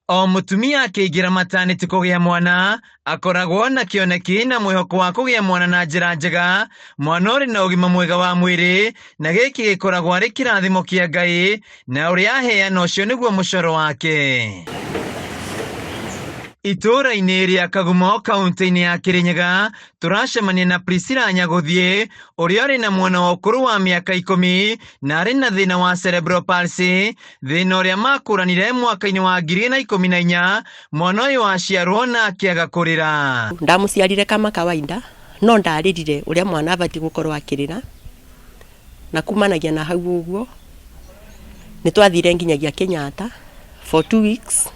O mũtumia akĩingĩra matanĩtĩ kũgĩa mwana, akoragwo na kĩoneki na mwĩhoko wa kũgĩa mwana na njĩra njega, mwana ũrĩ na ũgima mwega wa mwĩrĩ, na gĩkĩ gĩkoragwo arĩ kĩrathimo kĩa Ngai, na ũrĩa aheana ũcio nĩguo mũcoro wake. Itũũra-inĩ rĩa Kagumo kaunti-inĩ ya Kĩrĩnyaga, tũracemania na Priscilla Nyagũthiĩ, ũrĩa ũrĩ na mwana wa ũkũrũ wa mĩaka 10 na arĩ na thĩna wa cerebral palsy, thĩna ũrĩa makũranire mwaka-inĩ wa 2014, mwana ũyũ aciarwo na akĩaga kũrĩra. Ndamuciarire kama kawaida no ndarĩrire ũrĩa mwana abatiĩ gũkorwo akĩrĩra, na kumanagia na hau ũguo nĩ twathire nginyagia Kenyatta for 2 weeks,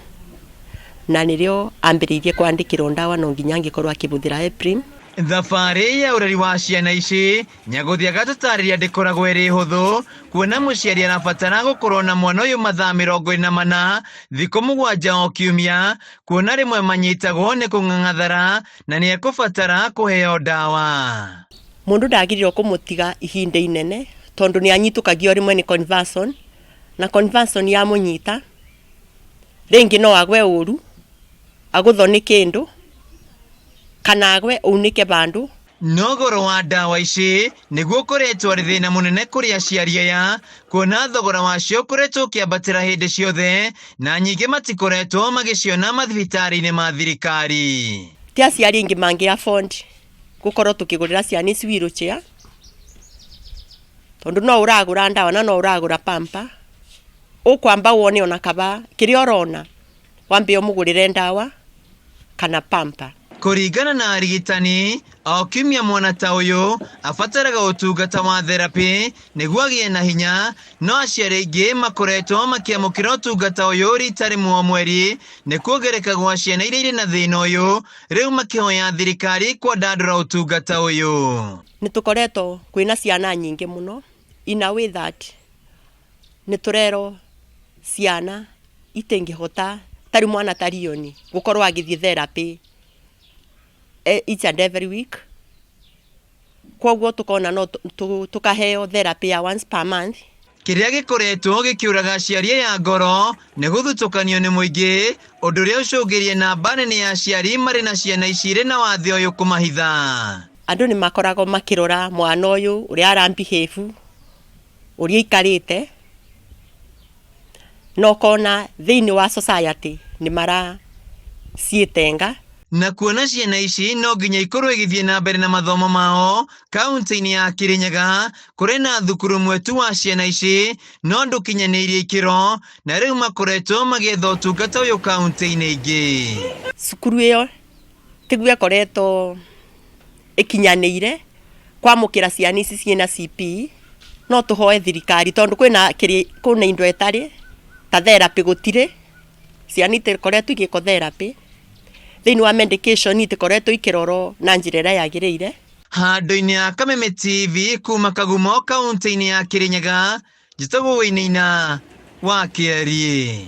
na nĩrĩo ambĩrĩirie kwandĩkĩrwo ndawa no nginya angĩkorwo akĩhũthĩra Eprim. Thabarĩ ya ũreri wa ciana ici, Nyagũthiĩ agatũtarĩria ndĩkoragwo ĩrĩ hũthũ, kuona mũciari arabatara gũkorwo na mwana ũyũ mathaa 24, thikũ 7 o kiumia, kuona rĩmwe manyitagwo nĩ kũng'ang'athara na nĩ ekũbatara kũheo ndawa. Mũndũ ndagĩrĩirwo kũmũtiga ihinda inene tondũ nĩ anyitũkagio rĩmwe nĩ conversion, na conversion yamũnyita rĩngĩ no agwe ũru, agũthwo nĩ kĩndũ kana agwe aunĩke vandũ. No goro wa ndawa ici nĩguo ũkoretwo arĩ thĩna mũnene kũrĩ aciari aya, kuona thogora wacio ũkoretwo ũkĩambatĩra hĩndĩ ciothe na nyingĩ matikoretwo magĩciona mathibitarĩ-inĩ ma thirikari. Ti aciari aingĩ mangĩ afford gũkorwo tũkĩgũrĩra ciana ici wheelchair, tondũ no ũragũra ndawa na no ũragũra pamper, ũkwamba wone ona kaba kĩrĩa ũrona wambe ũmũgũrĩre ndawa kana pamper. Kũringana na arigitani, o kiumia mwana ta ũyũ abataraga ũtungata wa therapy nĩguo agĩe na hinya, no aciari aingĩ makoretwo makĩamũkĩra ũtungata ũyũ rita rĩmwe o mweri nĩ kuongereka gwa ciana iria irĩ na thĩna ũyũ, rĩu makĩhoya thirikari kwandandũra ũtungata ũyũ. Nĩ tũkoretwo kwĩna ciana nyingĩ mũno, in a way that nĩ tũrerwo ciana itingĩhota, tarĩu mwana ta Rioni gũkorwo agĩthiĩ therapy each and every week, koguo tũkona no tũkaheo therapy ya once per month. Kĩrĩa gĩkoretwo gĩkĩũraga aciari aya ngoro nĩ gũthutũkanio nĩ mũingĩ, ũndũ ũrĩa ũcũngĩrie namba nene ya aciari marĩ na ciana ici irĩ na wathe ũyũ kũmahitha. Andũ nĩ makoragwo makĩrora mwana ũyũ ũrĩa ara behave, ũrĩa aikarĩte, na ũkona thĩinĩ wa society nĩ maraciĩtenga. Na kuona ciana ici no nginya ikorwo igĩthiĩ na mbere na mathomo mao, kaunti-inĩ ya Kirinyaga kũrĩ na thukuru ũmwe tu wa ciana ici no ndũkinyanĩirie ikĩro, na rĩu makoretwo magĩetha ũtungata ũyũ kaunti-inĩ ingĩ. Cukuru ĩyo tiguo ĩkoretwo ĩkinyanĩire kwamũkĩra ciana ici ciĩna CP. No tũhoe thirikari, tondũ kwĩna kwĩna indo ĩtarĩ ta therapy, gũtirĩ ciana itikoretwo igĩkwo therapy, thĩinĩ wa medication itikoretwo ikĩrorwo na njĩra ĩrĩa yagĩrĩire. Handũ-inĩ ya Kameme TV kuma Kagumo kaunti-inĩ ya Kirinyaga, njĩtagwo Wainaina wa Kĩeri.